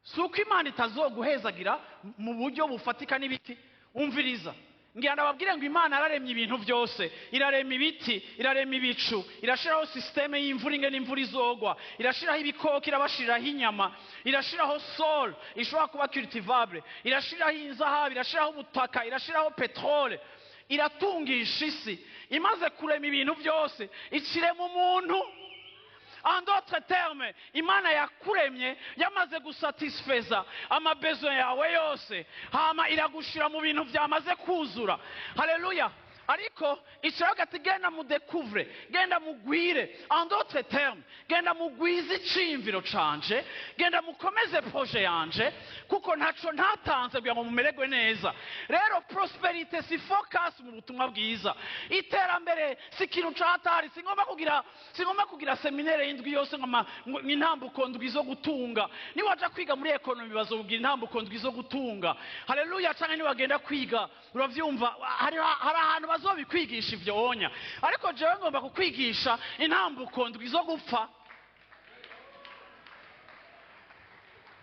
Si uko Imana itazoguhezagira mu buryo bufatika n'ibiti. Umviriza, ngira ndababwire ngo Imana yararemye ibintu byose, irarema ibiti, irarema ibicu, irashiraho système y'imvura ingene imvura izogwa, irashiraho ibikoko, irabashiriraho inyama, irashiraho sol ishobora kuba cultivable, irashiraho inzahabu, irashiraho ubutaka, irashiraho petrole, iratungisha isi. Imaze kurema ibintu byose, ikirema umuntu. En d'autres termes, Imana yakuremye yamaze gusatisfeza ama besoins yawe yose, hama iragushira mu bintu byamaze kuzura. Haleluya! Ariko iciravuga ati genda mudécouvre, genda mugwire. En d'autres termes, genda mugwize iciyumviro canje, genda mukomeze projet yanje, kuko ntaco ntatanze kugira ngo mumererwe neza. Rero prospérité si focus mu butumwa bwiza. Iterambere si ikintu catari. Singomba kugira séminaire y'indwi yose ngo intambuko ndwi zo gutunga. Niwaja kwiga muri économie, bazobwira intambuko ndwi zo gutunga. Haleluya! Canke niwagenda kwiga, uravyumva, hari ahantu bazobikwigisha ivyo onya. Ariko jewe ngomba kukwigisha intambuko ndwi zo gupfa,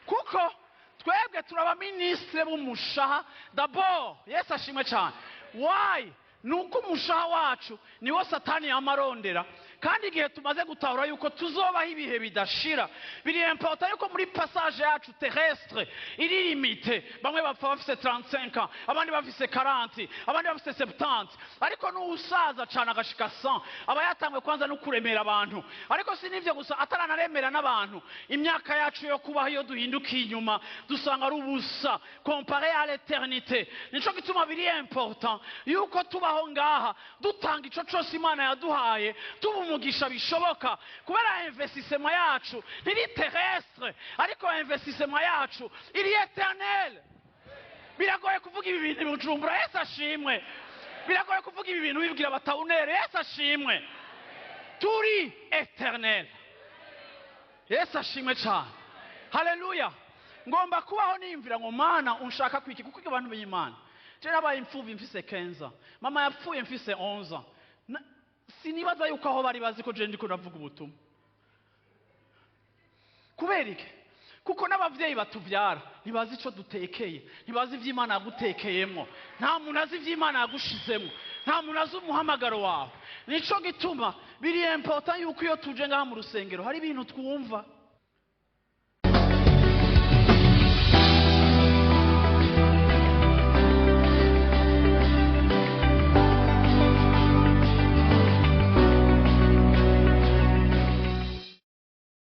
kuko twebwe turaba minisitiri b'umushaha d'abord. Yesu ashimwe cyane. Why? Ni uko umushaha wacu niwo Satani yamarondera. Kandi igihe tumaze gutahura yuko tuzobaho ibihe bidashira, biri important yuko muri passage yacu terrestre iri limité. Bamwe bapfa bafise 35 ans, abandi bafise 40, abandi bafise 70, ariko n'uwusaza cane agashika 100 aba yatangwe kwanza no kuremera abantu. Ariko si n'ivyo gusa, ataranaremera n'abantu, imyaka yacu yo kubaho, iyo duhindukiye inyuma, dusanga ari ubusa comparé à l'éternité. Nico gituma biri important yuko tubaho ngaha dutanga ico cose Imana yaduhaye, tuba umugisha bishoboka, kubera investissement yacu ntiri terrestre, ariko investissement yacu iri éternel. Biragoye kuvuga ibi bintu i Bujumbura. Yesu ashimwe! Biragoye kuvuga ibi bintu bibwira abatawunere. Yesu ashimwe! Turi éternel. Yesu ashimwe cyane. Haleluya! Ngomba kubaho niyumvira ngo Mana, unshaka kwiki? Kuko abantu b'Imana, je nabaye imfuvyi mfise 15, mama yapfuye mfise 11. Sinibaza yuko aho bari bazi ko je ndiko ndavuga ubutumwa. Kubera iki? Kuko n'abavyeyi batuvyara ntibazi ico dutekeye, ntibazi ivy'Imana yagutekeyemwo. Nta muntu azi ivy'Imana yagushizemwo, nta muntu azi umuhamagaro wawe. Nico gituma biri important yuko iyo tuje ngaha mu rusengero hari ibintu twumva.